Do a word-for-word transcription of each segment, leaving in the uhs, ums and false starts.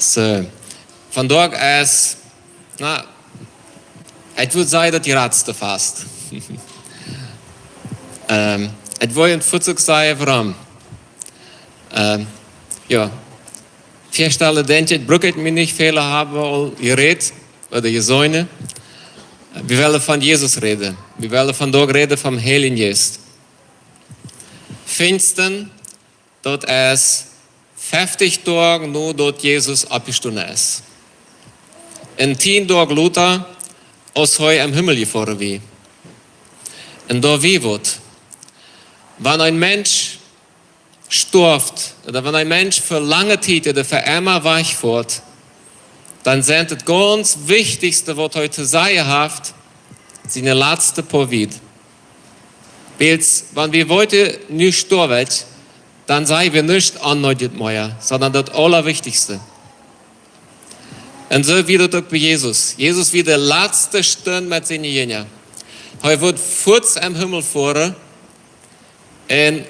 Soo, vondoag es, na, ekj wudd sajen, daut jratste Fast. Ähm, ekj wull junt fuaz uk sajen, wuarom. Ähm, jo, väastalen, denkj ekj, bruck ekj mie nich, väle haben aul jerät ooda jeseenen. Wie wellen von Jesus räden. Wie wellen vondoag räden vom Heiljen Jeist. Finjsten, daut es feftich Doag no daut Jesus oppjestonen es. Un tieen Doag lota, aus hee em Himmel jefoaren wia. Un doa wia waut. Wan een Mensch stoaft, ooda wan een Mensch fa lange Tiet ooda fa emma wajchfoat, dan sent daut gaunz wichtichste, waut hee to sajen haft, siene latste poa Wieed. Wiels, wan wie weeten, nu stoaw ekj, dan saj wie nuscht aun no dit Moja, sonda daut Aulawichtichste. Un soo wia daut uk bie Jesus. Jesus wia de latste Stund met siene Jinja. Hee wudd fuaz em Himmel foaren. Un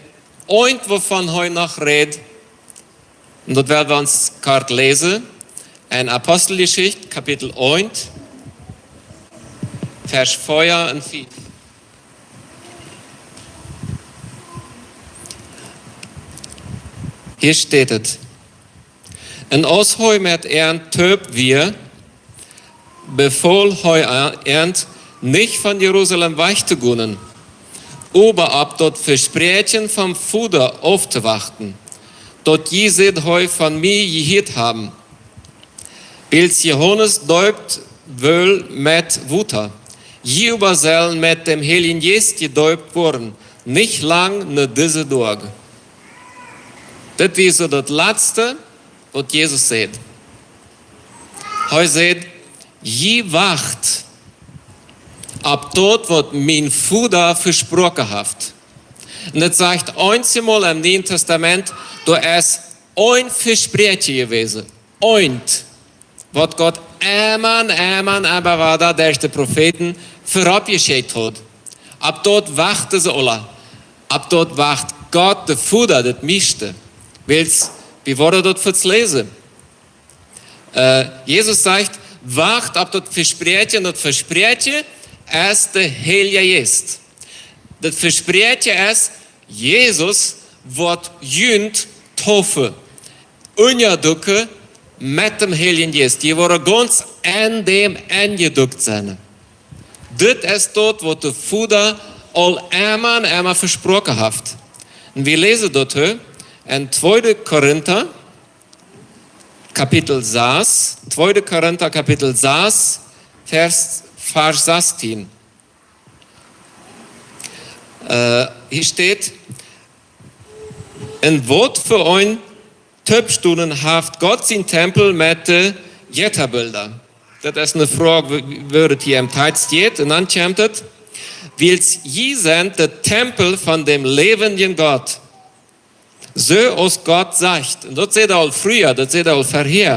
eent, wuavon hee noch rät, un daut woa wie ons kort läsen, en Aposteljeschicht, Kapitel eent, Varsch vea un fief. Hia steit et: Un aus hee met an toop wia, befool hee an, nich von Jerusalem wajch to gonen, oba opp daut Vespräakjen vom Voda auftowachten, daut jie, sajcht hee, von mie jehieet haben. Wiels Johanes deept woll met Wota, jie oba sellen met däm Heiljen Jeist jedeept woaren, nich lang no dise Doag. Dit wia soo daut latste, waut Jesus säd. Hee säd: Jie wacht opp daut, waut mien Voda vesproaken haft. Un daut sajcht, eenjemol em Nieen Tastament, doa es een Vespräakjen jewast. Eent, waut Gott emma un emma un emma wada derch de Profeeten verut jeschekjt haud. Opp daut wachten see aula. Opp daut wacht Gott de Voda daut mieeschte. Wiels, wie woaren daut fuaz läsen. Äh, Jesus sajcht: Wacht opp daut Vespräakjen, daut Vespräakjen es de Heilje Jeist. Daut Vespräakjen es, Jesus woat junt deepen, unjaduken met däm Heiljen Jeist. Jie woaren gaunz en däm enjedukt sennen. Dit es daut, waut de Voda aul emma un emma vesproaken haft. Un wie läsen daut hia en tweede Korinta, Kapitel sas, tweede Korinta, Kapitel sas, Varsch, Varsch sastieen. Äh, hia steit: Un waut fa een Toopstonen haft Gott sien Tempel met de Jettenbilda? Daut es eene Froag, woo, woo daut hia em Tekjst steit, un dan kjemt et: Wiels jie sent de Tempel von däm läwendjen Gott. Soo aus Gott sajcht, un daut säd hee aul frieha, daut säd hee aul verhäa: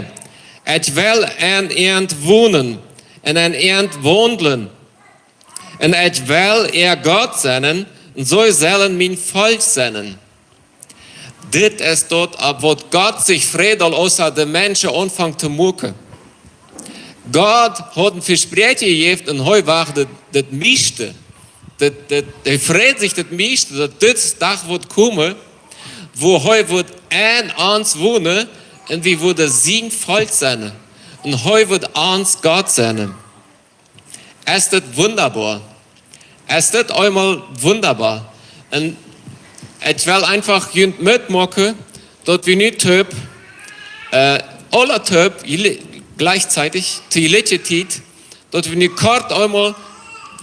Ekj well en junt wonen un en junt waundlen. Un ekj well äa Gott sennen, un see sellen mien Volkj sennen. Dit es daut, opp waut Gott sikj freid, aul aus hee de Menschen aunfunk to moaken. Gott haud een Vespräakjen jejäft un hee wacht daut, daut mieeschte. Daut, daut, hee freid sikj daut mieeschte, daut dit Dach wudd komen, wua hee wudd en ons wonen un wie wudden sien Volkj sennen. Un hee wudd ons Gott sennen. Es daut wundaboa? Es daut eemol wundaboa? Un ekj well eefach junt Moot moaken, daut wie nu toop, äh, aula toop, jle-, gleichzeitig, to jlikje Tiet, daut wie nu kort eemol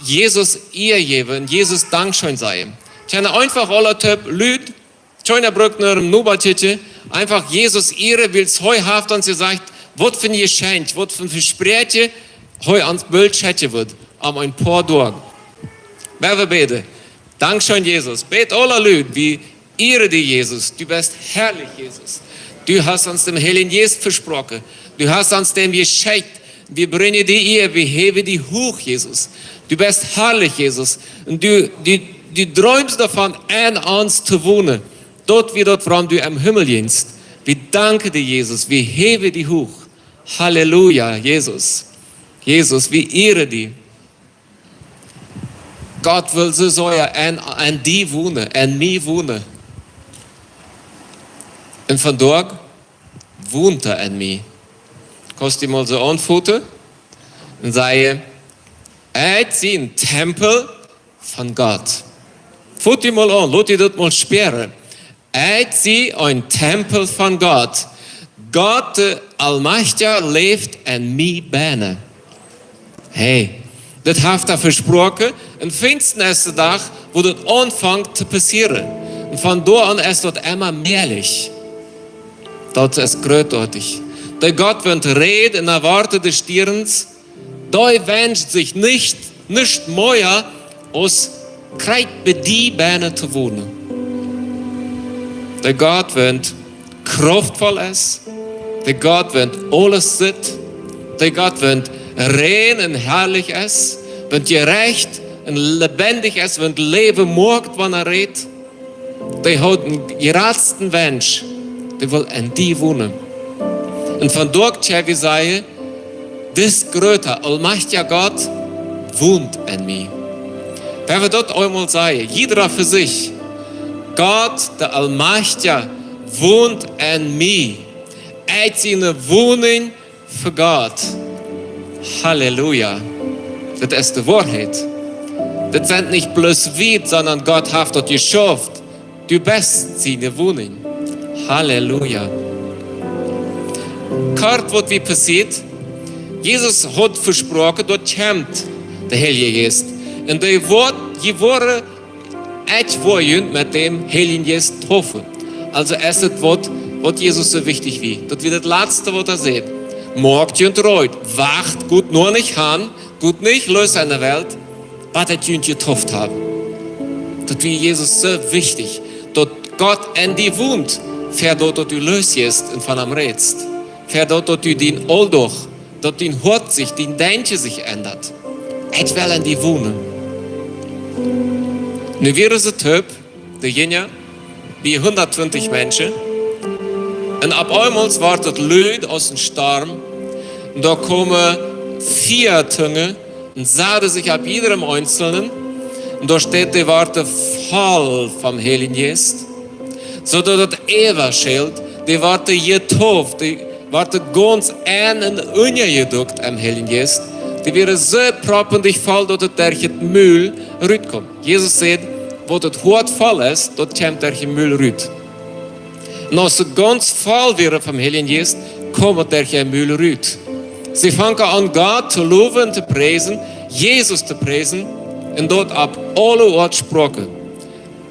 Jesus Ea jäwen, Jesus Dankscheen sajen. Kjenn wie eefach aula toop, Lüd, kjeena brukt no däm Noba kjikjen, eefach Jesus ieren, wiels hee haft ons jesajcht, waut fa een Jeschenkj, waut fa een Vespräakjen hee ons boolt schenkjen woat, om een poa Doag. Wie wellen bäden. Dankscheen, Jesus. Bät aula Lüd, wie ieren die, Jesus. Du best harlich, Jesus. Du hast ons däm Heiljen Jeist vesproaken. Du hast ons däm jeschenkjt. Wie brinjen die Ea, wie häwen die huach, Jesus. Du best harlich, Jesus. Un du, du, du dreemst doavon, en ons to wonen. Daut wia daut, wuarom du em Himmel jinjst. Wie danken die, Jesus. Wie häwen die huach. Halleluja, Jesus. Jesus, wie ehren die. Gott well soo sea aun, aun die wonen, aun mie wonen. Un vondoag wont hee aun mie. Kaust die mol soo aunfoten un sajen: "Ekj sie een Tempel von Gott." Fot die mol aun, lot die daut mol spieren. "Ekj sie een Tempel von Gott. Gott, de Aulmajchtja, läft enn mie bennen." Hey, daut haft hee vesproaken. Un Pinjsten es de Dach, wua daut aunfangt to passieren. Un von doa aun es daut emma mäajlich. Daut es grootoatich. De Gott, waut rät un erwoat de Stierns, dee wenscht sikj nich, nuscht mea aus krakjt bie die bennen to wonen. De Gott, waut kraftvoll es, de Gott, waut aules sitt, de Gott, waut rein un harlich es, waut jerecht un lebendig es, waut Läwen moakt, wan hee rät, dee haft dän jratsten Wensch, dee well enn die wonen. Un vondoag kjenn wie sajen: "Dis groota, aulmajchtja Gott wont enn mie." Wan wie daut eemol sajen, jieda fa sikj: "Gott, de Aulmajchtja, wont enn mie. Ekj sie eene Woninj fa Gott." Halleluja. Daut es de Woarheit. Daut sent nich bloos Wieed, sonda Gott haft daut jeschaufen. Du best siene Woninj. Halleluja. Kort, waut wia passieet: Jesus haud vesproaken, daut kjemt de Heilje Jeist. Un dee woat, jie woaren, ekj woa junt met däm Heiljen Jeist deepen. Aulsoo es et waut, waut Jesus soo wichtich wia. Daut wia daut latste, waut hee säd. "Moakt junt reed, wacht, got noch nich han, got nich loos enne Welt, bat ekj junt jedeept hab." Daut wia Jesus soo wichtich, daut Gott enn die wont, ver daut, daut du loos jeist un von am rätst. Ver daut, daut du dien Auldach, daut dien Hoat sikj, dien Denkjen sikj endat. Ekj well enn die wonen. Nu wieren see toop, de Jinja, bie hundatwintich Menschen. Un opp eemol wort et lud aus een Storm. Un doa kjeemen Fia Tungen un saden sikj opp jiedem eenselnen. Un doa steit, dee worden voll vom Heiljen Jeist. Soo daut et äwa schelt, dee worden jedeept, dee worden gaunz enn un unjajedukt em Heiljen Jeist. Dee wieren soo proppendicht voll, daut et derch daut Mul rutkjeem. Jesus säd: "Waut daut Hoat voll es, daut kjemt derch daut Mul rut." Un aus see gaunz voll wieren vom Heiljen Jeist, kjeem et derch daut Mul rut. See fungen aun Gott to lowen, to priesen, Jesus to priesen, un daut opp aule Oat Sproaken.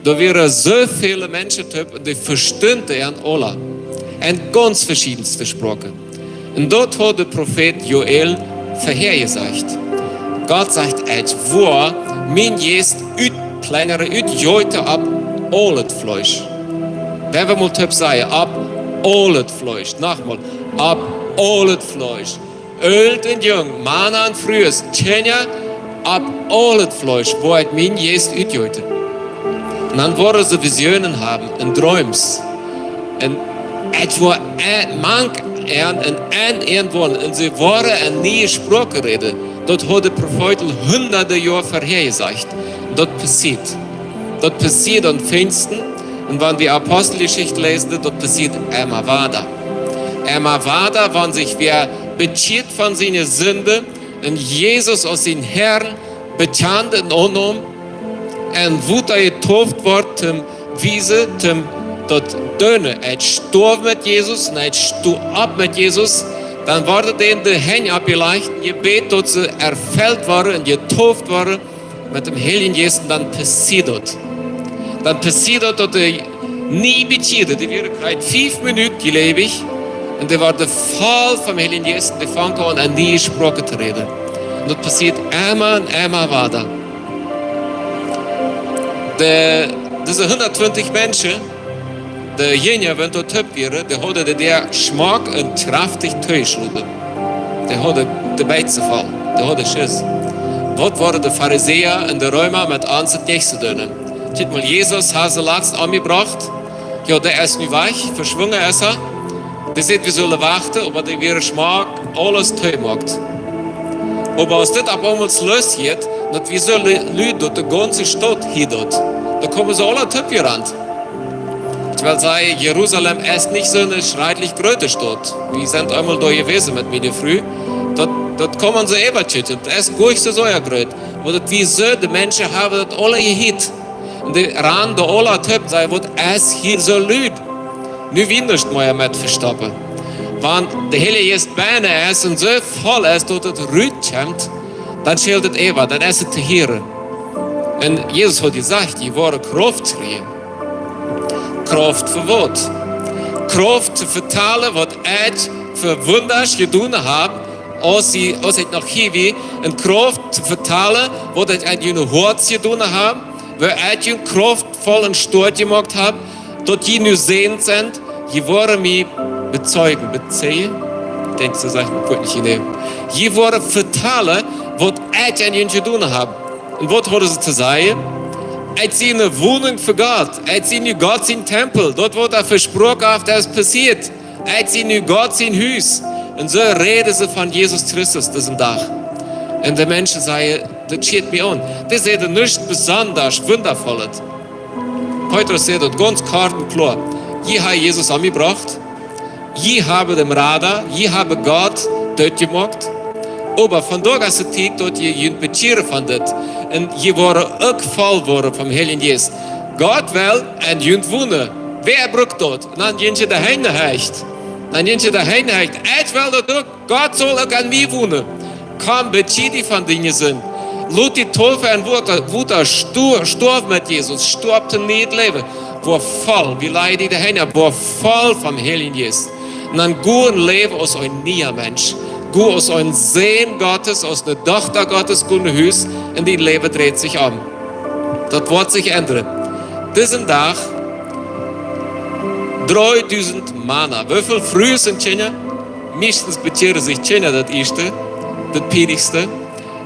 Doa wieren soo väle Menschen toop, dee vestunden an aula. Un gaunz veschiedenste Sproaken. Un daut haud de Profeet Joel verhäajesajcht. Gott sajcht: "Ekj woa mienen Jeist utplengren, utjeeten opp aul daut Fleesch." Wan wie mol toop sajen: "Opp aul daut Fleesch." Nochmol: "Opp aul daut Fleesch." Oolt un junk, Mana un Frues, Kjinja, opp aul daut Fleesch woa ekj mienen Jeist utjeeten. Un dan woaren see Visionen haben un Dreems. Un ekj woa, eh, mank an un enn an wonen, un see woaren enn niee Sproaken räden. Daut haud de Profeet aul hundade Joa verhäajesajcht. Daut passieet. Daut passieet aun Pinjsten. Un wan wie Aposteljeschicht läsen, daut passieet emma wada. Emma wada, wan sikj wäa bekjieet von siene Sind un Jesus aus sien Herr bekjant un aunnemt, un wua hee jedeept woat, toom wiesen, toom daut doonen. Hee storf met Jesus un hee sto opp met Jesus. Dan worden dee de Henj oppjelajcht, jebät, daut see erfelt worden un jedeept worden met däm Heiljen Jeist, un dan passieet daut. Dan passieet daut, daut dee nie bekjieeden, dee wieren krakjt fief Minuten jleewich, un dee worden voll vom Heiljen Jeist, un dee fungen aun, enn niee Sproaken to räden. Un daut passieet emma un emma wada. De, dise hundatwintich Menschen, de Jinja, wan daut toop wieren, dee hauden de Däa schmock un kjraftich toojeschloten. Dee hauden de Beize voll, dee hauden Schiss. Waut woaren de Farisäa un de Reema met ons daut näakjste doonen? Kjikj mol, Jesus haft see latst omjebrocht. Jo, dee es nu wajch, veschwungen es hee. Hee säd, wie sullen wachten, oba dee wieren schmock aules toojemoakt. Oba aus dit opp eemol losjeit, daut wie sullen luden, daut de gaunze Staut hia daut, dan komen see aula toop jerant. Ekj well sajen, Jerusalem es nich soone schrakjlich groote Staut. Wie sent eemol doa jewast met miene Fru. Daut, daut kaun maun soo äwakjikjen. Daut es goanich soo sea groot. Oba daut wie soo, de Menschen haben daut aula jehieet. Un dee rannen doa aula toop un säden: "Waut es hia soo lud?" Nu wie nuscht mea met vestoppen. Wan de Heilje Jeist bennen es un soo voll es, daut et rutkjemt, dan schelt et äwa, dan es et to hieren. Un Jesus haud jesajcht, jie woaren Krauft kjrieen. Krauft fa waut? Krauft to vetalen, waut ekj fa Wundasch jedonen hab, aus ekj, aus ekj noch hia wia. Un Krauft to vetalen, waut ekj aun june Hoaten jedonen hab, woo ekj junt krauftvoll un stoakj jemoakt hab, daut jie nu säajend sent, jie woaren mie bezeugen, bezeugen. Ekj denkj, soo sajcht maun, ekj weet nich jeneiw. Jie woaren vetalen, waut ekj aun junt jedonen hab. Un waut hauden see to sajen? Ekj sie eene Wonunk fa Gott. Ekj sie nu Gott sien Tempel. Daut, waut hee vesproaken haud, daut es passieet. Ekj sie nu Gott sien Hus. Un soo räden see von Jesus Christus disen Dach. Un de Menschen sajen: "Daut schieet mie aun." Dee säden nuscht besondasch wundavollet. Petrus säd daut gaunz kort un kloa: "Jie haben Jesus omjebrocht. Jie haben dän Rada, jie haben Gott doot jemoakt. Oba vondoag es de Tiet, daut jie junt bekjieren von dit. Un jie woaren uk voll woaren vom Heiljen Jeist. Gott well aun junt wonen." Wäa brukt daut? Un dan jie de Henj heewen. Dan jie de Henj heewen. Ekj well daut uk. Gott saul uk aun mie wonen. Komm, bekjia die von diene Sind. Lot die deepen en Wota, Wota, sto-, stoaw met Jesus, stoaw to nieet Läwen. Woa voll, wie lajen die de Henj, woa voll vom Heiljen Jeist. Un dan go un läw aus een niea Mensch. Go aus een Sän Gottes, aus eene Dochta Gottes, go no Hus un dien Läwen dreit sikj om. Daut woat sikj endren. Disen Dach dreedusent Mana. Woo väl Frues un Kjinja? Mieeschtens bekjieren sikj Kjinja daut ieeschte, daut pienichste.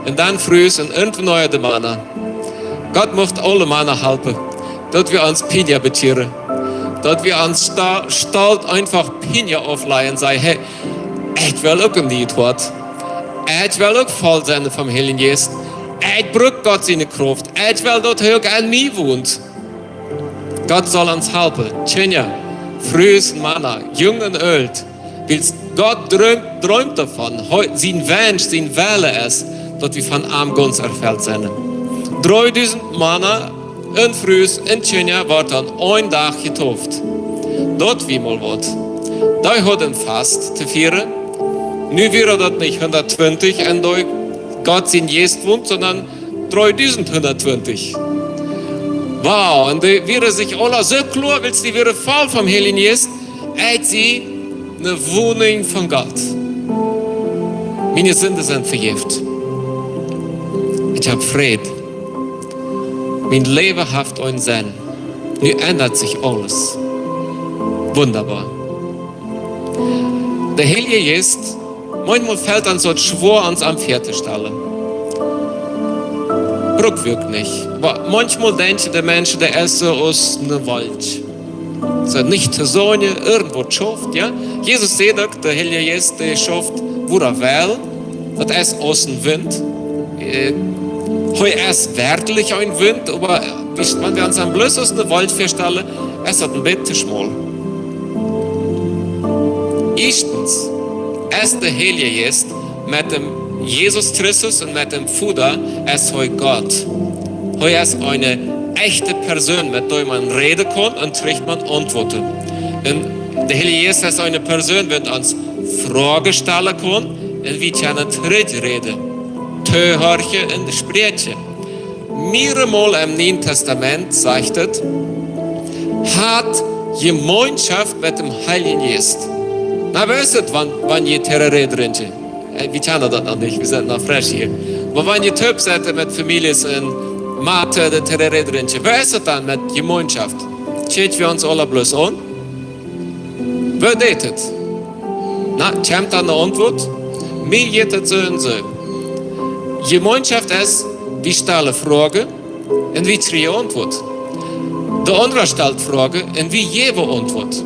Un dan Frues un, un von doa de Mana. Gott mucht aule Mana halpen, daut wie ons pienja bekjieren. Daut wie ons sta-, stolt eenfach pienja auflajen un sajen: "Hey, ekj well uk een nieet Hoat. Ekj well uk voll sennen vom Heiljen Jeist. Ekj bruk Gott siene Krauft. Ekj well, daut hee uk aun mie wont." Gott saul ons halpen. Kjinja, Frues un Mana, jung un oolt. Wiels Gott dreemt, dreemt doavon, hee, sien Wunsch, sien Wellen es, daut wie von am gaunz erfelt sent. Dreedusent Mana un Frues un Kjinja worden aun een Dach jedeept. Daut wia mol waut. Dee hauden een Fast to fieren. Nu wieren daut nich hundatwintich, enn dee Gott sien Jeist wont, sonda dreedusent hundatwintich. Wow, un dee wieren sikj aula soo kloa, wiels dee wieren voll vom Heiljen Jeist. Ekj sie eene Wonunk von Gott. Miene Sinden sent vejäft. Ekj hab Fräd. Mien Läwen haft eenen Senn. Nu endat sikj aules. Wundaboa. De Heilje Jeist, maunchmol felt ons daut schwoa, ons am väatostalen. Bruck wie uk nich. Oba maunchmol denkjen de Menschen, dee es soo aus eene Wolkj. Soo nich to seenen, irjentwaut schauft, jo? Jesus säd uk, de Heilje Jeist, dee schauft, wua hee well. Daut es aus een Wint. Äh, hee es werkjlich een Wint, oba wan wie ons am bloos aus eene Wolkj väastalen, es daut een bät to schmoll. Ieeschtens es de Heilje Jeist met däm Jesus Christus un met däm Voda es hee Gott. Hee es eene echte Persoon, met dee maun räden kaun un kjricht maun Auntwuaten. Un de Heilje Jeist es eene Persoon, waut ons Froagen stalen kaun un wie kjennen trigj räden, toohorchen un spräakjen. Mearemol em Nieen Tastament sajcht et: "Hat Jemeenschoft met däm Heiljen Jeist." Na, woo es et, wan, wan jie Tereré drinkjen? Äh, wie kjennen daut noch nich, wie sent noch fresch hia. Oba wan jie toop sent met Famieljes un Maten, de Tereré drinkjen, woo es et dan met Jemeenschoft? Kjikj wie ons aula bloos aun? Woo deit et? Na, kjemt dan eene Auntwuat? Mie jeit et soo un soo. Jemeenschoft es, wie stalen Froagen un wie kjrieen Auntwuat. De aundra stalt Froagen un wie jäwen Auntwuat.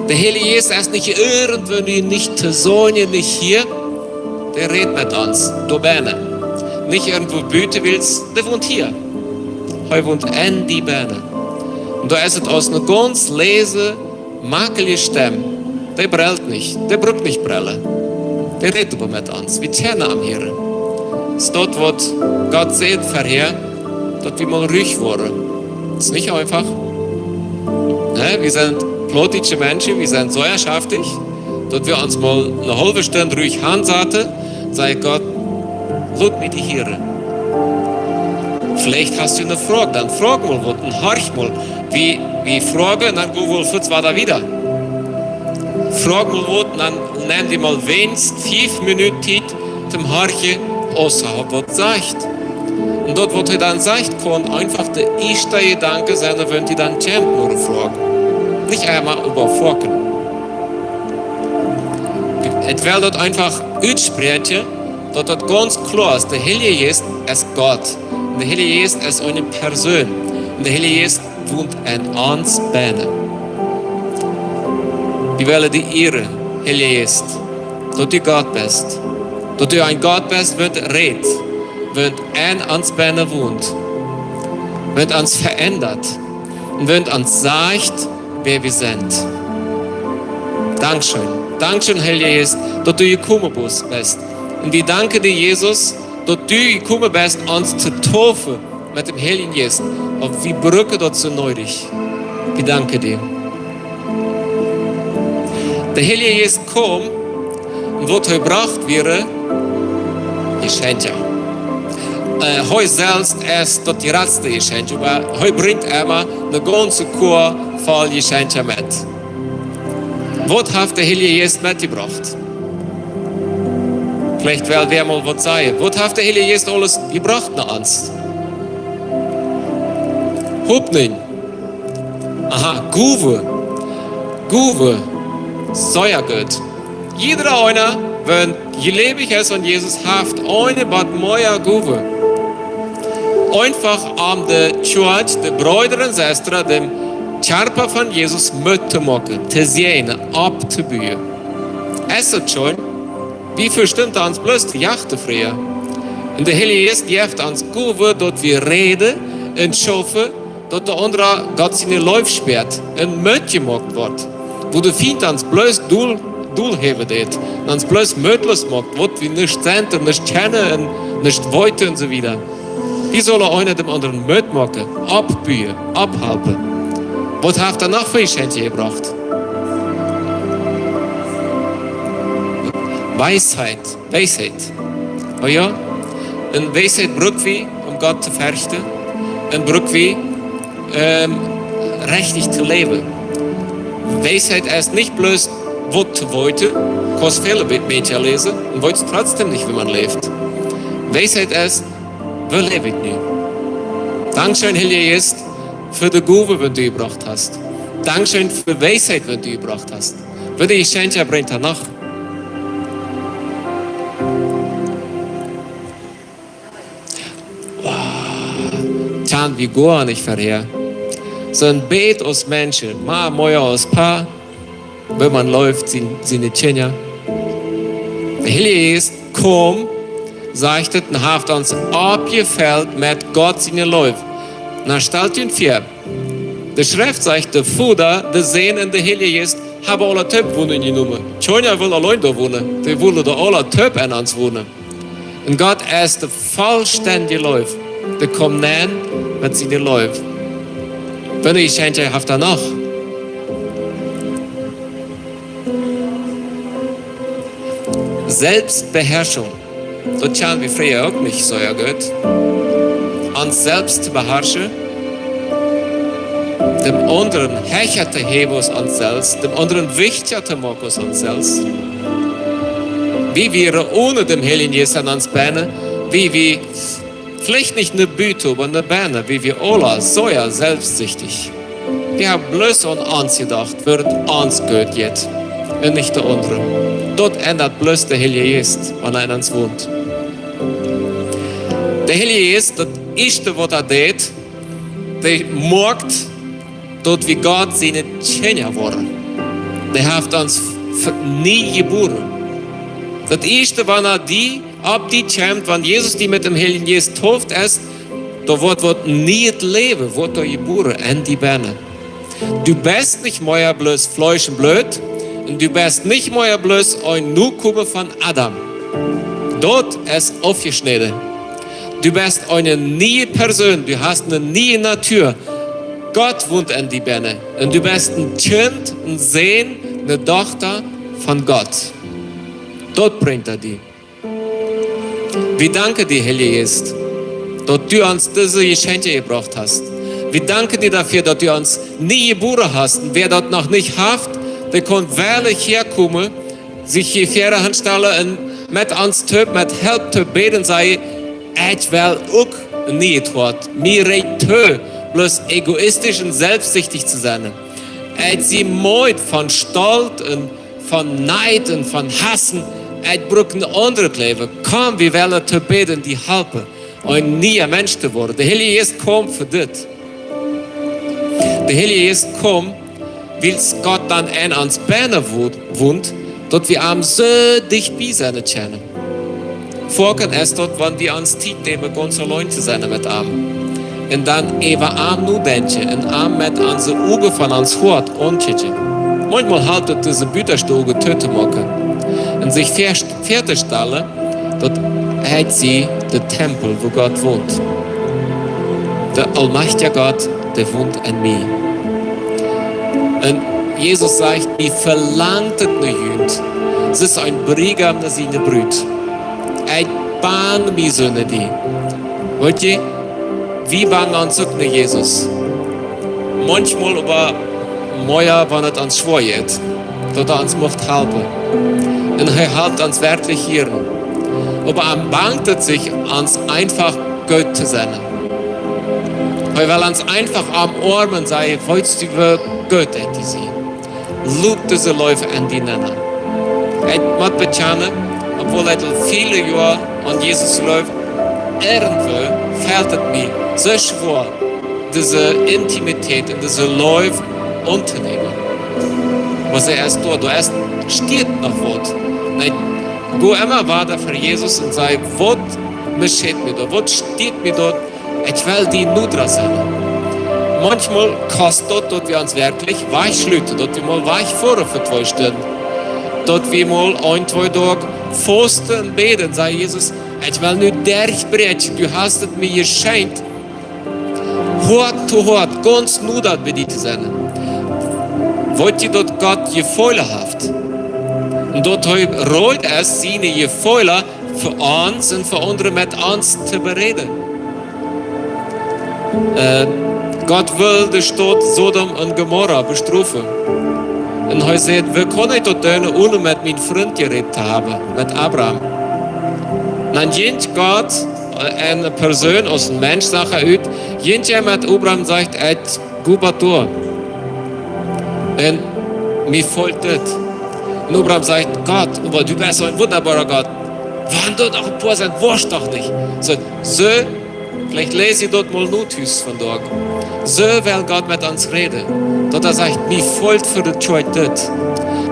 De Heilje Jeist es nich irjentwua, nich to seenen, nich hia. Dee rät met ons doa bennen. Nich irjentwua buten, wiels dee wont hia. Hee wont en die bennen. Un doa es et aus eene gaunz leise, makelje Stemm. Dee brellt nich, dee brukt nich brellen. Dee rät oba met ons. Wie kjennen am hieren. Es daut, waut Gott sajcht verhäa, daut wie mol ruhig woaren. Es nich eefach. Ne? Wie sent plautdietsche Menschen, wie sent sea schaftich. Daut wie ons mol eene haulwe Stund ruhig hansaten, sajcht Gott: "Lot mie die hieren." Veleicht hast du eene Froag, dan froag mol waut un horch mol. Wie, wie froagen, dan go wie fuaz wieda. Froag mol waut, dan nemm die mol weens fief Minuten Tiet toom horchen, aus hee waut sajcht. Un daut, waut hee dan sajcht, kaun eefach de ieeschte Jedanke sennen, wan die dan kjemt no de Froag. Nich emma äwafoaken. Ekj well daut eefach utspräakjen, daut daut gaunz kloa es, de Heilje Jeist es Gott. Un de Heilje Jeist es eene Persoon. Un de Heilje Jeist wont en ons bennen. Wie wellen die ieren, Heilje Jeist, daut du Gott best. Daut du een Gott best, waut rät, waut en ons bennen wont, waut ons veendat un waut ons sajcht, wäa wie sent. Dankscheen. Dankscheen, Heilje Jeist, daut du jekomen best. Un wie danken die, Jesus, daut du jekomen best, ons to deepen met däm Heiljen Jeist. Oba wie brucken daut soo needich. Wie danken die. De Heilje Jeist kjeem, un waut hee brocht, wieren Jeschenkja. Äh, hee selfst es daut jratste Jeschenkj, oba hee brinjt emma eene gaunze Kua voll Jeschenkja met. Waut haft de Heilje Jeist metjebrocht? Veleicht well wie mol waut sajen. Waut haft de Heilje Jeist aules jebrocht no ons? Hopninj. Aha, Gowen. Gowen. Sea goot. Jieda eena, waut jleewich es aun Jesus, haft eene bat mea Gowen. Eefach om de Kjoakj, de Breeda un Sestren, däm Kjarpa von Jesus Moot to moaken, to säajnen, opptobuen. Es daut scheen? Wie vestemt ons bloos de Jagd to fräajen? Un de Heilje Jeist jeft ons Gowen, daut wie räden un schaufen, daut de aundra Gott siene Leew spieet un Moot jemoakt woat. Wua de Fient ons bloos dol, dol haben deit, un ons bloos mootloos moakt, waut wie nuscht sent un nuscht kjennen un nuscht weeten un soo wieda. Wie sellen eena däm aundren Moot moaken, oppbuen, opphalpen. Waut haft hee noch fa Jeschenkja jebrocht? Weisheit. Weisheit. Oh jo? Un Weisheit bruck wie, om Gott to ferchten. Un bruck wie, ähm, rajcht to läwen. Weisheit es nich bloos waut to weeten, kaust väle Bie-, Bieekja läsen un weetst trotzdäm nich, woo maun läft. Weisheit es, woo läw ekj nu? Dankscheen, Heilje Jeist, fa de Gowen, waut du jebrocht hast. Dankscheen fa Weisheit, waut du jebrocht hast. Waut de Jeschenkja brinjt hee noch? Wow. Kjan wie goanich verhäa. Soo een bät aus Menschen, mau mea aus Papa, wan maun leeft sien, siene Kjinja. De Heilje Jeist kjeem, sajcht et, un haft ons oppjefelt met Gott siene Leew. Na, stalt junt väa, de Schreft sajcht, de Voda, de Sän un de Heilje Jeist haben aule toop Wonen jenomen. Kjeena wull auleen doa wonen, dee wullen doa aule toop en ons wonen. Un Gott es de vollstendje Leew, dee kjemt nenn met siene Leew. Waut een Jeschenkj haft hee noch? Selbstbeherrschung. Daut kjanen wie frieha uk nich soo goot. Ons selfst to beharschen, däm aundren hecha to häwen aus ons selfst, däm aundren wichtja to moaken aus ons selfst. Wie wieren one däm Heiljen Jeist en ons bennen, wie, wie veleicht nich no buten, oba no bennen, wie wieren aule sea selfstsichtich. Wie haben bloos aun ons jedocht, woo et ons goot jeit, un nich de aundre. Daut endat bloos de Heilje Jeist, wan hee en ons wont. De Heilje Jeist, daut ieeschte, waut hee deit, dee moakt, daut wie Gott siene Kjinja woaren. Dee haft ons f-, nie jebuaren. Daut ieeschte, wan hee die, opp die kjemt, wan Jesus die met däm Heiljen Jeist deept es, doa woat waut nieet Läwen, woat doa jebuaren enn die bennen. Du best nich mea bloos Fleesch un Bloot un du best nich mea bloos een Nokomen von Adam. Daut es aufjeschnäden. Du best eene niee Persoon, du hast eene niee Natua. Gott wont enn die bennen un du best een Kjint, een Sän, eene Dochta von Gott. Daut brinjt hee die. Wie danken die, Heilja Jeist, daut du ons dise Jeschenkje jebrocht hast. Wie danken die doafäa, daut du ons nie jebuaren hast. Un wäa daut noch nich haft, dee kaun woll hia komen, sikj hia väaren stalen un met ons toop, met Help toop bäden, sajen: Ekj well uk een nieet Hoat. Mie rieekjt too, bloos egoistisch un selfstsichtich to sennen. Ekj sie meed von Stolt un von Nied un von Hassen. Ekj bruck een aundret Läwen. Komm, wie wellen toop bäden, die halpen, een niea Mensch to woaren. De Heilja Jeist kjemt fa dit. De Heilja Jeist kjemt, wiels Gott dan enn ons bennen wo-, wont, daut wie am soo dicht bie sennen kjennen. Foaken es daut, wan wie ons Tiet nämen, gaunz auleen to sennen met am. Un dan äwa am nodenkjen un am met onse Uagen von ons Hoat aunkjikjen. Maunchmol halpt et, dise butaste Uagen too to moaken un sikj väa-, väatostalen, daut ekj sie de Tempel, wua Gott wont. De aulmajchtja Gott, dee wont enn mie. Un Jesus sajcht: Mie velangt et no junt, soo aus een Briegaum no siene Brut. Ekj ban mie soo no die. Weet jie, wie bangen ons uk no Jesus. Maunchmol oba mea, wan et ons schwoa jeit, daut hee ons mucht halpen. Un hee halpt ons werkjlich hieren. Oba am bangt et sikj, ons eefach goot to sennen. Hee well ons eefach omoarmen, sajen: Weetst du, woo goot ekj die sie? Lukt dise Leew enn die nenn. Ekj mott bekjanen, obwohl ekj aul väle Joaren aun Jesus jleew, irjentwoo fält et mie soo schwoa, dise Intimität un dise Leew auntonämen. Oba see es doa, doa es, steit noch waut. Un ekj go emma wieda ver Jesus un saj: Waut misscheit mie doa? Waut steit mie doa? Ekj well die noda sennen. Maunchmol kost daut, daut wie ons werkjlich wajchschluten, daut wie mol wajchfoaren fa twee Stunden, daut wie mol een, twee Doag fausten un bäden, sajen: Jesus, ekj well nu derchbräakjen, du hast et mie jeschenkjt, Hoat to Hoat, gaunz noda bie die to sennen. Weet jie, daut Gott Jefeelen haft? Un daut hee reed es, siene Jefeelen fa ons un fa aundre met ons to beräden. Äh, Gott wull de Staut Sodom un Gomorra bestrofen. Un hee säd: Woo kaun ekj daut doonen, onen met mienen Frint jerät to haben, met Abraham? Dan jinkj Gott, äh, eene Persoon aus een Mensch sach hee ut, jinkj hee met Abraham, sajcht: Ekj go bat doa. Un mie fält dit. Un Abraham sajcht: Gott, oba du best een wundaboara Gott. Wan doa noch een poa sent, woascht doch nich. Soo, soo, veleicht läs jie daut mol no tus vondoag. Soo well Gott met ons räden. Daut hee sajcht: Mie fält fa de Kjoakj dit.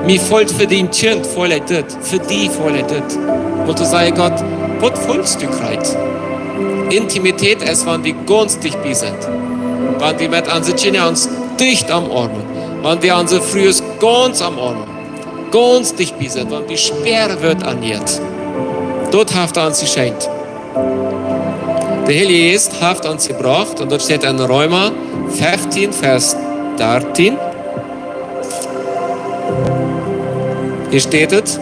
Mie fält fa dien Kjint, fält dit. Fa die fält dit. Waut to sajen: Gott, waut fälst du krakjt? Intimität es, wan wie gaunz dicht bie sent. Wan wie met onse Kjinja ons dicht omoarmen. Wan wie onse Frues gaunz omoarmen. Gaunz dicht bie sent, wan wie spieren, woo et aunjeit. Daut haft hee ons jeschenkjt. De Heilje Jeist haft ons jebrocht, un daut steit enn Reema feftieen, Varsch dartieen. Hia steit et: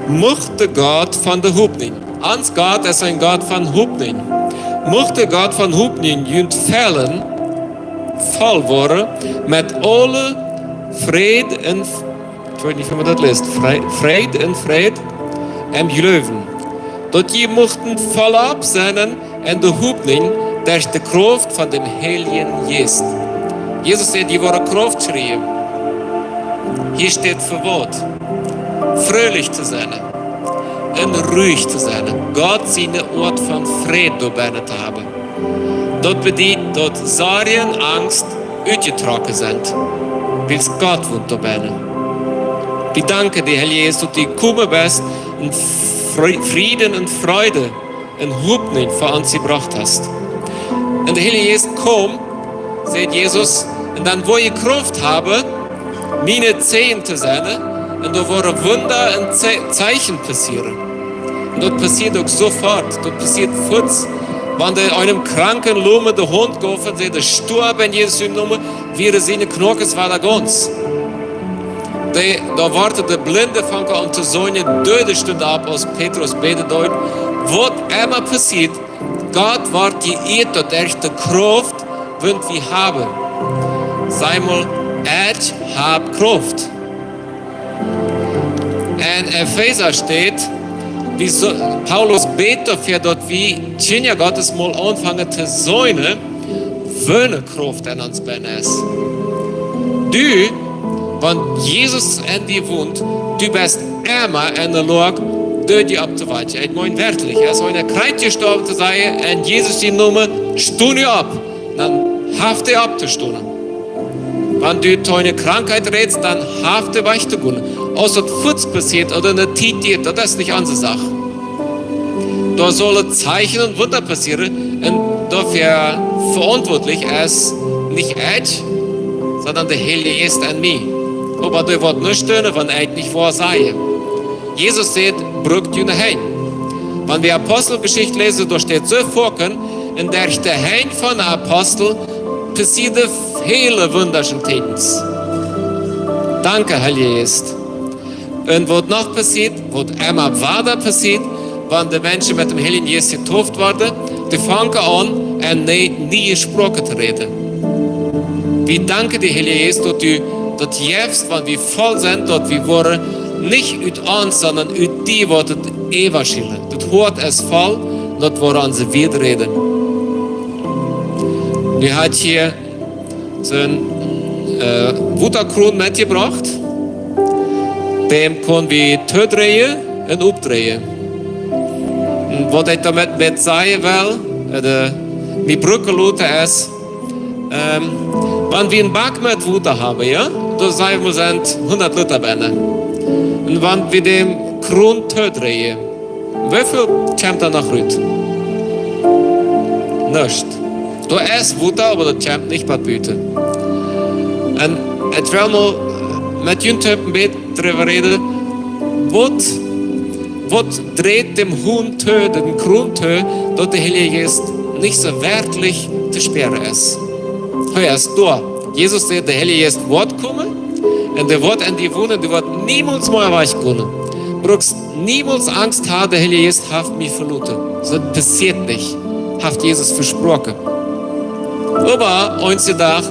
Mucht de Gott von de Hopninj, ons Gott es een Gott von Hopninj, mucht de Gott von Hopninj junt fellen, voll woaren met aule Fräd un, ekj weet nich, woo maun daut läst, Fre-, Fräd un Fräd em Gloowen, daut jie muchten voll opp sennen enn de Hopninj derch de Krauft von däm Heiljen Jeist. Jesus säd: Jie woaren Krauft kjrieen. Hia steit fa waut? Fröhlich to sennen un ruhich to sennen. Gott siene Oat von Fräd doabennen to haben. Daut bediet, daut Sorjen, Angst utjetrocken sent. wiels Gott wont doabennen. Wie danken die, Herr Jesus, daut du jekomen best un Fri-, Frieden un Freude un Hopninj fa ons jebrocht hast. Un de Heilje Jeist kjeem, sajcht Jesus, un dan woa jie Krauft haben, miene Zeijen to sennen, un doa woaren Wunda un Ze-, Zeichen passieren. Un daut passieet uk sofort, daut passieet fuaz. Wan dee eenem Kranken lomende Haunt jeef un säd, dee storf en Jesus sienen Nomen, wieren siene Knoakes wada gaunz. Dee, doa worden de Blinde fungen aun to seenen, Doode stunden opp, aus Petrus bäden deed. Waut emma passieet, Gott woat jeieet, daut es de Krauft, waut wie haben. Saj mol, ekj hab Krauft. En Efeesa steit, wie so, Paulus bät doafäa, daut wie Kjinja Gottes mol aunfangen to seenen, woone Krauft en ons bennen es. Du, wan Jesus en die wont, du best emma en de Loag, Doode opptowakjen. Ekj meen werkjlich, aus eena kjrieech jestorwen to sennen, en Jesus sienen Nomen, sto nu opp, dan haft hee opptostonen. Wan du to eene Krankheit rätst, dan haft hee wajch to gonen. Aus daut fuaz passieet ooda ne Tiet diat, daut es nich onse Sach. Doa sellen Zeichen un Wunda passieren un doafäa veauntwuatlich es nich ekj, sonda de Heilje Jeist en mie. Oba dee woat nuscht doonen, wan ekj nich waut saj. Jesus sajcht, brukt june Henj. Wan wie Aposteljeschicht läsen, doa steit soo foaken, un derch de Henj von de Apostel passieeden väle wundarsche Teakjens. Danke, Heilje Jeist. Un waut noch passieet, waut emma wada passieet, wan de Menschen met däm Heiljen Jeist jedeept worden, dee fungen aun, en nie-, niee Sproaken to räden. Wie danken die, Heilje Jeist, daut du daut jefst, wan wie voll sent, daut wie woaren nich ut ons, sonda ut die woat daut äwaschälen. Daut Hoat es voll, daut woat onse Wieed räden. Nu haft hia soon, äh, Wotakron metjebrocht. Däm kjenn wie toodreien un oppdreien. Un waut ekj doamet, met sajen well, äh, de, mie brucken loten es, ähm, wan wie een Bak met Wota haben, jo, doa sent wie sent hundat Lita bennen. Un wan wie dän Kron toodreien, woo väl kjemt doa noch rut? Nuscht. Doa es Wota, oba daut kjemt nich bat buten. Un ekj well mol met junt een bät doaräwa räden, waut, waut dreit däm Hon too, dän Kron too, daut de Heilje Jeist nich soo werkjlich to spieren es. Hee es doa. Jesus sajcht, de Heilje Jeist woat komen un dee woat en die wonen, dee woat niemols mea wajchgonen. Brukst niemols Angst haben, de Heilje Jeist haft mie veloten. Daut passieet nich, haft Jesus vesproaken. Oba eenen Dach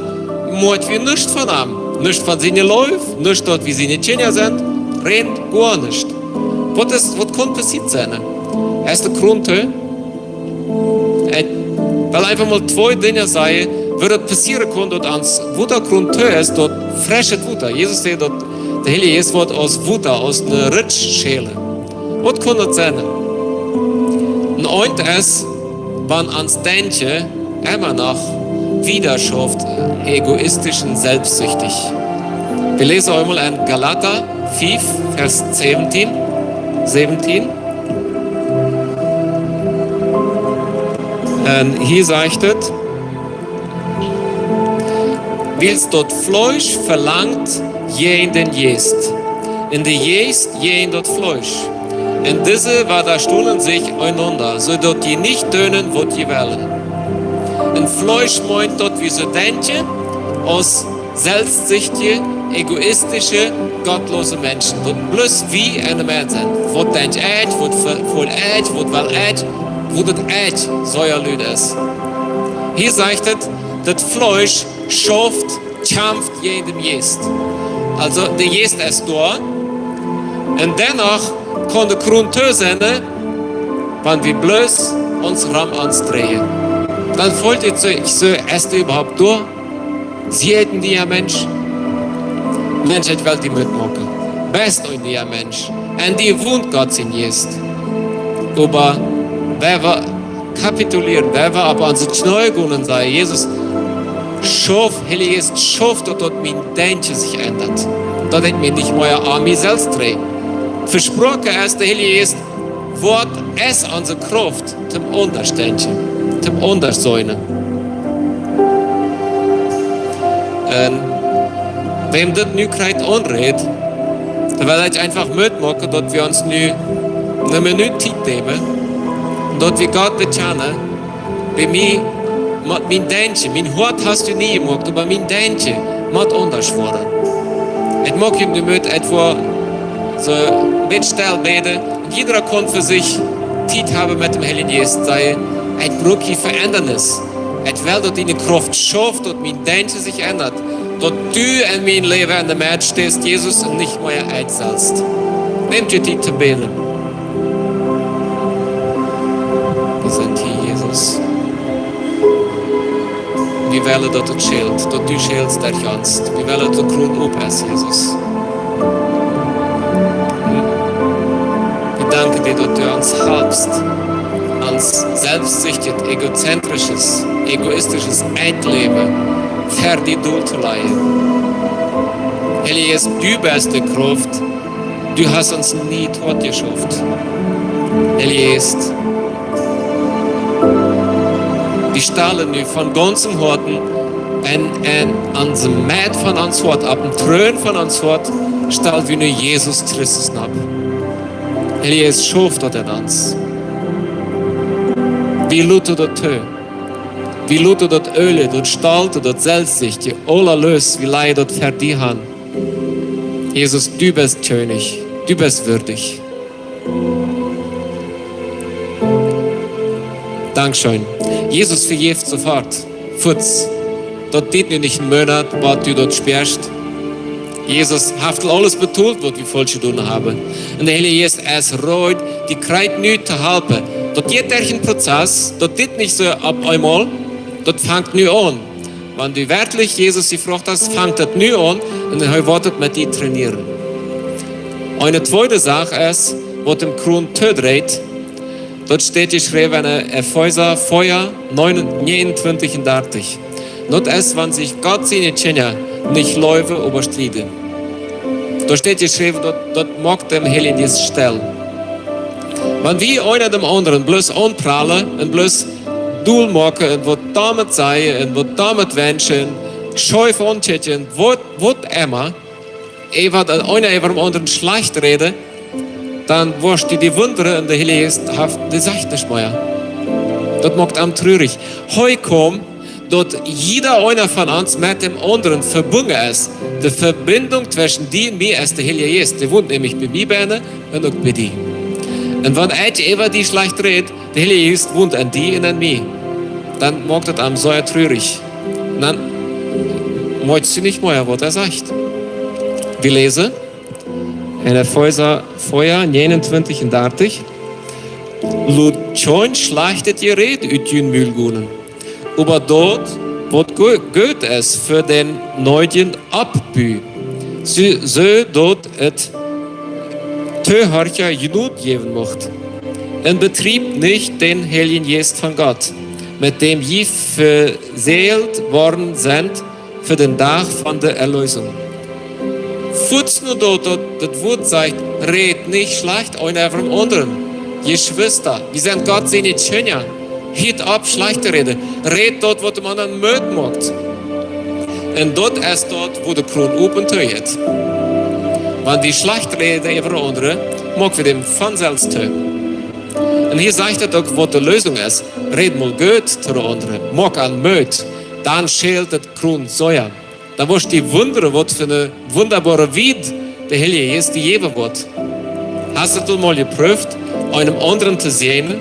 moakjen wie nuscht von am. Nuscht von siene Leew, nuscht daut wie siene Kjinja sent, rein goanuscht. Waut es, waut kaun passieet sennen? Es de Kron too? Ekj well eefach mol twee Dinja sajen, woo daut passieren kaun, daut ons Wotakron too es, daut freschet Wota. Jesus sajcht, daut de Heilje Jeist woat aus Wota, aus eene Ritsch schälen. Waut kaun daut sennen? Un eent es, wan ons Denkjen emma noch wieda schauft, egoistisch un selfstsüchtig. Wie läsen eemol en Galata fief, Varsch säwentieen, säwentieen. Un hia sajcht et, wiels daut Fleesch velangt jäajen dän Jeist, un de Jeist jäajen daut Fleesch. Un dise wadastonen sikj eenaunda, soo daut jie nich doonen, waut jie wellen. Un Fleesch meent, daut wie soo denkjen aus selfstsüchtige, egoistische, gottlose Menschen. Daut bloos wie en de Welt sent. Waut denkj ekj, waut fe-, feel ekj, waut well ekj, woo daut ekj soo lud es. Hia sajcht et, daut Fleesch schauft, kjamft jäajen dän Jeist. Aulsoo, de Jeist es doa. Un dennoch kaun de Kron too sennen, wan wie bloos ons rom ons dreien. Dan feelt et sikj soo, es dee äwahaupt doa? Sie ekj een niea Mensch? Mensch, ekj well die Moot moaken. Best een niea Mensch. En die wont Gott sien Jeist. Oba wan wie kapitulieren, wan wie opp onse Kjnees gonen un sajen, Jesus, Schauft, Heilja Jeist, schauft daut, daut mien Denkjen sikj endat. Daut ekj mie nich mea aun mie selfst dreih. Vesproaken es, de Heilja Jeist woat, es onse Krauft toom aundasch denkjen, toom aundasch seenen. Un wäm dit nu krakjt aunrät, dan well ekj eefach Moot moaken, daut wie ons nu eene Minut Tiet nämen un daut wie Gott bekjanen: Bie mie mott mien Denkjen, mien Hoat hast du nie jemoakt, oba mien Denkjen mott aundasch woaren. Ekj moak junt nu Moot, ekj woa soo een bät stell bäden. Un jieda kaun fa sikj Tiet haben met däm Heiljen Jeist, sajen: Ekj bruck hia Veendrunk. Ekj well, daut diene Krauft schauft, daut mien Denkjen sikj endat, daut du en mien Läwen enne Medd steist, Jesus, un nich mea ekj selfst. Nämt junt Tiet to bäden. Wie sent hia, Jesus. Wie wellen, daut et schält, daut du schälst derch ons. Wie wellen, daut de Kron op es, Jesus. Wie danken die, daut du ons halpst, ons selfstsichtjet, egozentrischet, egoistischet Läwen ver die dol to lajen. Heilja Jeist, du best de Krauft. Du hast ons nie doot jeschauft. Heilja Jeist, wie stalen nu von gaunzem Hoaten un, un aun de Medd von ons Hoat, opp dän Troon von ons Hoat, stal wie nu Jesus Christus nopp. Heilja Jeist, schauf daut en ons. Wie loten daut too. Wie loten daut Oole, daut Stolte, daut Selfstsichtje, aules loos, wie lajen daut ver die han. Jesus, du best Kjennich, du best wieedich. Dankscheen. Jesus vejeft sofort. Fuaz. Daut diet nu nich een Moonat, waut du daut spieescht. Jesus haft aul aules betolt, waut wie faulsch jedonen haben. Un de Heilja Jeist es reed, die krakjt nu to halpen. Daut jeit derch een Prozess, daut diet nich soo opp eemol, daut fangt nu aun. Wan du werkjlich Jesus jefroacht hast, fangt daut nu aun un hee woat daut met die trainieren. Eene tweede Sach es, waut dän Kron toodreit, daut steit jeschräwen en Efeesa vea, näajenuntwintich un dartich. Daut es, wan sikj Gott siene Kjinja nich leewen, oba strieden. Doa steit jeschräwen, daut, daut moakt däm Heiljen Jeist stell. Wan wie eena däm aundren bloos aunpralen un bloos dol moaken un waut doamet sajen un waut doamet wenschen, scheef aunkjikjen, waut, waut emma, ewa, eena äwa dän aundren schlajcht räden, dan woascht du die wundren un de Heilje Jeist haft, dee sajcht nuscht mea. Daut moakt am trurich. Hee kjemt, daut jieda eena von ons met däm aundren vebungen es. De Vebinjunk tweschen die un mie es de Heilje Jeist. Dee wont nämlich bie mie bennen un uk bie die. Un wan ekj äwa die schlajcht räd, de Heilje Jeist wont en die un en mie, dan moakt daut am sea trurich. Dan weetst du nich mea, waut hee sajcht. Wie läsen en Efeesa vea, näajenuntwintich un dartich: Lot kjeen schlajchtet Jeräd ut jun Mul gonen, oba daut, waut go-, goot es fa dän needjen Oppbu, soo, soo daut et Toohorcha Jnod jäwen mucht. Un bedriewt nich dän Heiljen Jeist von Gott, met däm jie vesäajelt worden sent fa dän Dach von de Erlösung. Fuaz no daut, daut, daut Wuat sajcht: Räd nich schlajcht eena äwa däm aundren. Jeschwista, wie sent Gott siene Kjinja. Hiet opp schlajcht to räden. Räd daut, waut däm aundren Moot moakt. Un daut es daut, wua de Kron op un too jeit. Wan wie schlajcht räden äwa dän aundren, moak wie däm von selfst too. Un hia sajcht et uk, waut de Lösung es. Räd mol goot to dän aundren. Moak am Moot. Dan schält dän Kron sea. Dan woascht du die wundren, waut fa eene wundaboare Weed de Heilje Jeist die jäwen woat. Hast du daut mol jeprooft, eenem aundren to säajnen?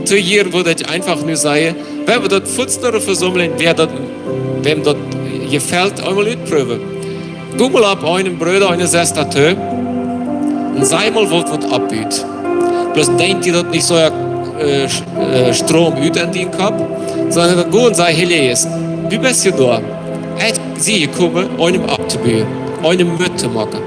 Too hia wudd ekj eefach nu sajen, wan wie daut fuaz no de Vesaumlunk, wäa daut, wäm daut jefelt, eemol utproowen. Go mol opp eenen Brooda, eene Sesta too un saj mol waut, waut oppbut. Bloos denkj die daut nich soo, äh, sch-, äh, stroom ut en dienen Kopp, sonda go un saj: Heilje Jeist, du best hia doa. Ekj sie jekomen, eenem opptobuen, eenem Moot to moaken.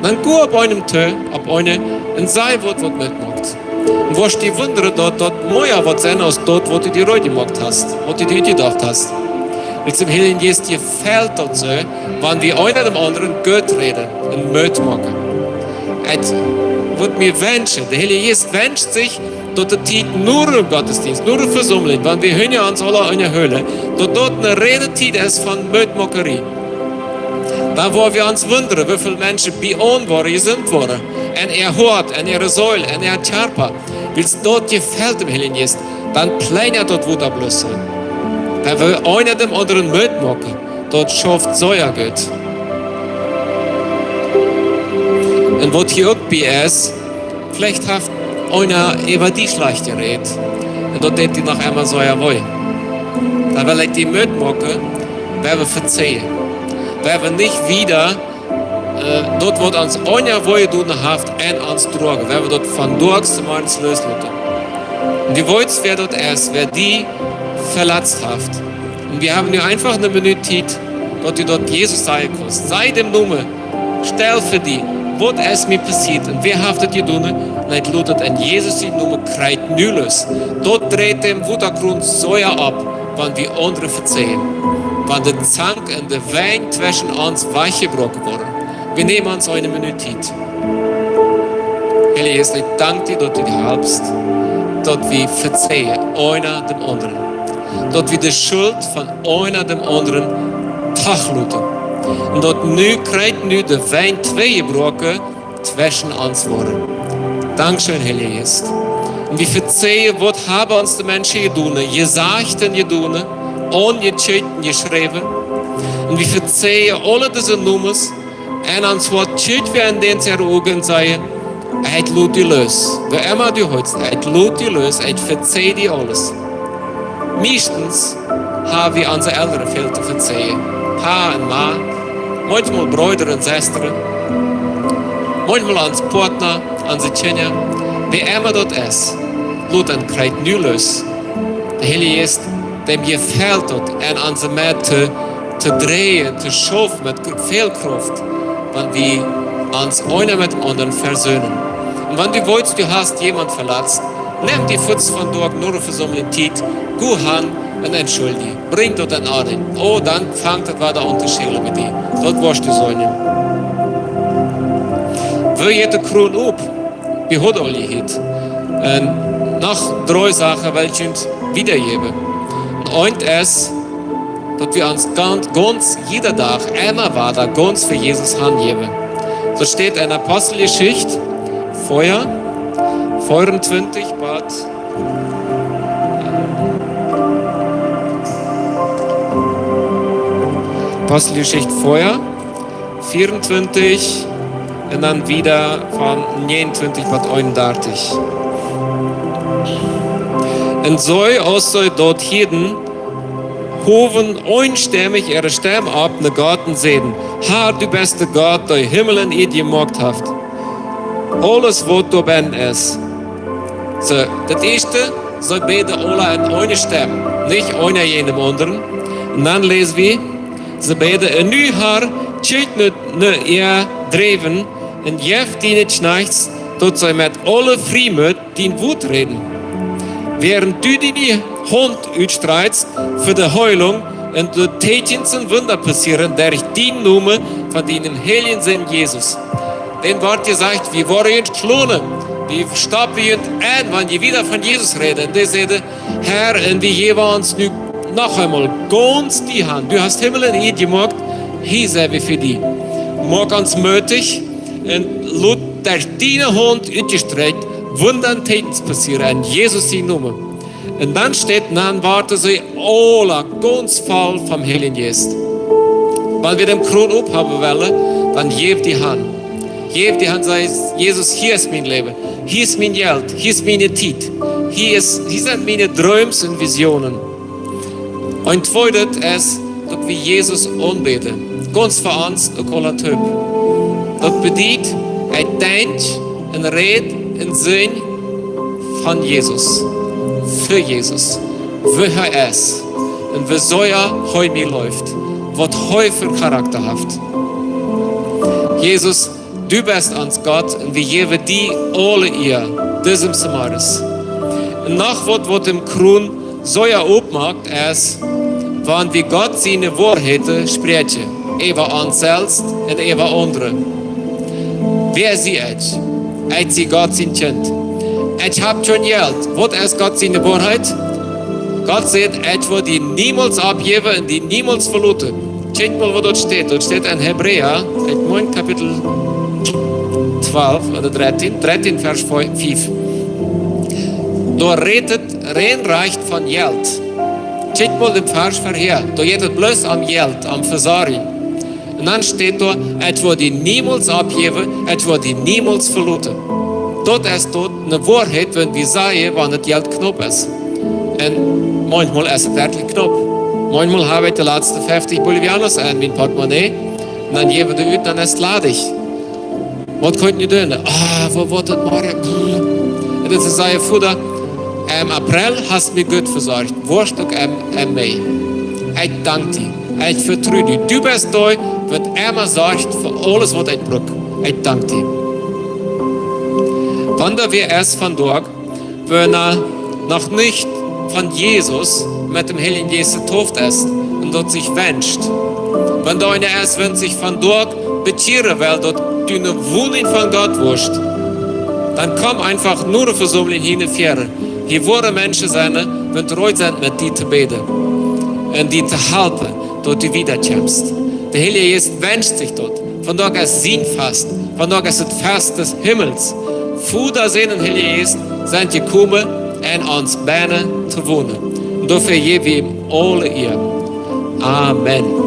Dan go opp eenem too, opp eene, un saj waut, waut Moot moakt. Un woascht du die wundren, daut daut mea woat sennen aus daut, waut du die reed jemoakt hast, waut du die utjedocht hast. Wiels däm Heiljen Jeist jefelt daut soo, wan wie eena däm aundren Gott räden un Moot moaken. Et wudd mie wenschen, de Heilje Jeist wenscht sikj, daut de Tiet no däm Gottesdienst, no de Vesaumlunk, wan wie hia ons aula unjahoolen, daut daut eene reine Tiet es von Mootmoakerie. Dan woa wie ons wundren, woo väl Menschen bie ons woaren jesunt woaren, en äa Hoat, en äare Seel, en äa Kjarpa, wiels daut jefelt däm Heiljen Jeist, dan plenjat daut Wota bloos soo. Wan wie eena däm aundren Moot moaken, daut schauft sea goot. Un waut hia uk bie es, veleicht haft eena äwa die schlajcht jerät. Un daut deit die noch emma sea wee. Dan well ekj die Moot moaken, wan wie vezeien. Wan wie nich wieda, äh, daut waut ons eena wee jedonen haft, aun ons droagen. Wan wie daut vondoag zemorjes loosloten. Un du weetst, wäa daut es, wäa die veletzt haft. Un wie haben nu eefach eene Minut Tiet, daut du daut Jesus sajen kaust. Saj däm Nomen, stal fa die, waut es mie passieet un wäa haft daut jedonen, un lot daut en Jesus sienen Nomen krakjt nu loos. Daut dreit dän Wotakroon sea opp, wan wie aundre vezeien. Wan de Zank un de Wenj tweschen ons wajchjebroaken woaren. Wie nämen ons eene Minut Tiet. Heilja Jeist, ekj dank die, daut du die halpst, daut wie vezeien, eena däm aundren. Daut wie de Schult von eena däm aundren tachloten. Un daut nu krakjt nu de Wenj twei jebroaken tweschen ons woaren. Dankscheen, Heilja Jeist. Un wie vezeien, waut haben ons de Menschen jedonen, jesajcht un jedonen, aunjekjikjt un jeschräwen. Un wie vezeien aule dise Nomes, un ons woat kjikjt wie en dän äare Uagen sajen, ekj lot die loos. Wäa emma du heetst, ekj lot die loos, ekj vezeih die aules. Mieeschtens ha wie onse Elren väl to vezeien. Pa un Ma, maunchmol Breeda un Sestren, maunchmol ons Partner, onse Kjinja, wäa emma daut es. Lot an krakjt nu loos. De Heilja Jeist, däm jefelt daut, en onse Med to, to dreien, to schaufen met gr-, väl Krauft, wan wie ons eena met däm aundren vesöhnen. Un wan du weetst, du hast jemaunt veletzt, nem die fuaz vondoag no de Vesaumlunk Tiet, go han un entschulj die. Brinj daut en Ordnunk. Oh, dan fangt daut wada aun to schälen met die. Daut woascht du seenen. Woo jeit de Kroon opp? Wie haben aul jehieet. Un noch dree Sachen well ekj junt wiedajäwen. Un eent es, daut wie ons gaunz, gaunz jieda Dach, emma wada gaunz fa Jesus hanjäwen. Daut steit en Aposteljeschicht vea, veeauntwintich bat Aposteljeschicht vea, veeauntwintich un dan wieda von näajenuntwintich bat eenundartich. Un see, aus see daut hieeden, howen eenstemmich äare Stemm opp no Gott un säden: Herr, du best de Gott, dee Himmel un Ieed jemoakt haft. Aules, waut doabennen es. Soo, daut ieeschte, see bäden aula en eene Stemm, nich eena jäajen däm aundren. Un dan läs wie, see bäden: Un nu, Herr, kjikj no, no äa Dreiwen un jeff diene Kjnajchts, daut see met aule Friemut dien Wuat räden. Wäarent du diene Haunt utstrakjst fa de Heilunk un daut Teakjens un Wunda passieren derch dän Nomen von dienem heiljen Sän Jesus. Dan woat jesajcht, wie woaren junt schlonen, wie stoppen junt aun, wan jie wieda von Jesus räden. Un dee säden: Herr, un wie jäwen ons nu noch eemol gaunz die han. Du hast Himmel un Ieed jemoakt, hia sent wie fa die. Moak ons mootich un lot derch diene Haunt utjestrakjt Wunda un Teakjens passieren en Jesus sienen Nomen. Un dan steit, dan woaren see aula gaunz voll vom Heiljen Jeist. Wan wie dän Kroon opphaben wellen, dan jäw die han. Jäw die han, saj: Jesus, hia es mien Läwen, hia es mien Jelt, hia es miene Tiet, hia es, hia sent miene Dreems un Visionen. Een tweedet es, daut wie Jesus aunbäden. Gaunz fa ons, uk aula toop. Daut bediet, ekj denkj un räd un sinj von Jesus, fa Jesus, wäa hee es un woo sea hee mie leeft, waut hee fa Charakta haft. Jesus, du best ons Gott un wie jäwen die aule Ea, disen Zemorjes. Un noch waut, waut dän Kroon sea oppmoakt, es, Wan wie Gott siene Woarheit spräakjen, äwa ons selfst un äwa aundre. Wäa sie ekj? Ekj sie Gott sien Kjint. Ekj hab kjeen Jelt. Waut es Gott siene Woarheit? Gott sajcht: Ekj woa die niemols oppjäwen un die niemols veloten. Kjikj mol, waut doa steit. Doa steit en Hebräa, ekj meen Kapitel twalf ooda dartieen, dartieen Varsch fief. Doa rät et rein rajcht von Jelt. Kjikj mol dän Varsch verhäa. Doa jeit et bloos om Jelt, om Vesorjen. Un dan steit doa: Ekj woa die niemols oppjäwen, ekj woa die niemols veloten. Daut es doa eene Woarheit, wan wie sajen, wan daut Jelt knaup es. Un maunchmol es et werkjlich knaup. Maunchmol hab ekj de latste feftig Bolivianos en mien Portemonnaie. Un dan jäw ekj dee ut, dan es et ladich. Waut kaun ekj nu doonen? Ah, woo woat et morjen? Un dan saj ekj: Voda, em April hast mie goot vesorcht. Woascht uk em, em Mei. Ekj dank die. Ekj vetru die. Du best dee, waut emma sorcht fa aules, waut ekj bruk. Ekj dank die. Wan doa wäa es vondoag, waut noch nich von Jesus met däm Heiljen Jeist jetauft es un daut sikj wenscht. Wan doa eena es, waut sikj vondoag bekjieren well, daut du eene Woninj von Gott woascht, dan komm eefach no de Vesaumlunk hia no väaren. Hia woaren Menschen sennen, waut reed sent, met die to bäden un die to halpen, daut du wieda kjemst. De Heilje Jeist wenscht sikj daut. Vondoag es sien Fast. Vondoag es et Fast des Himmels. Voda, Sän un Heilja Jeist sent jekomen, en ons bennen to wonen. Un doafäa jäw wie am aule Ea. Amen.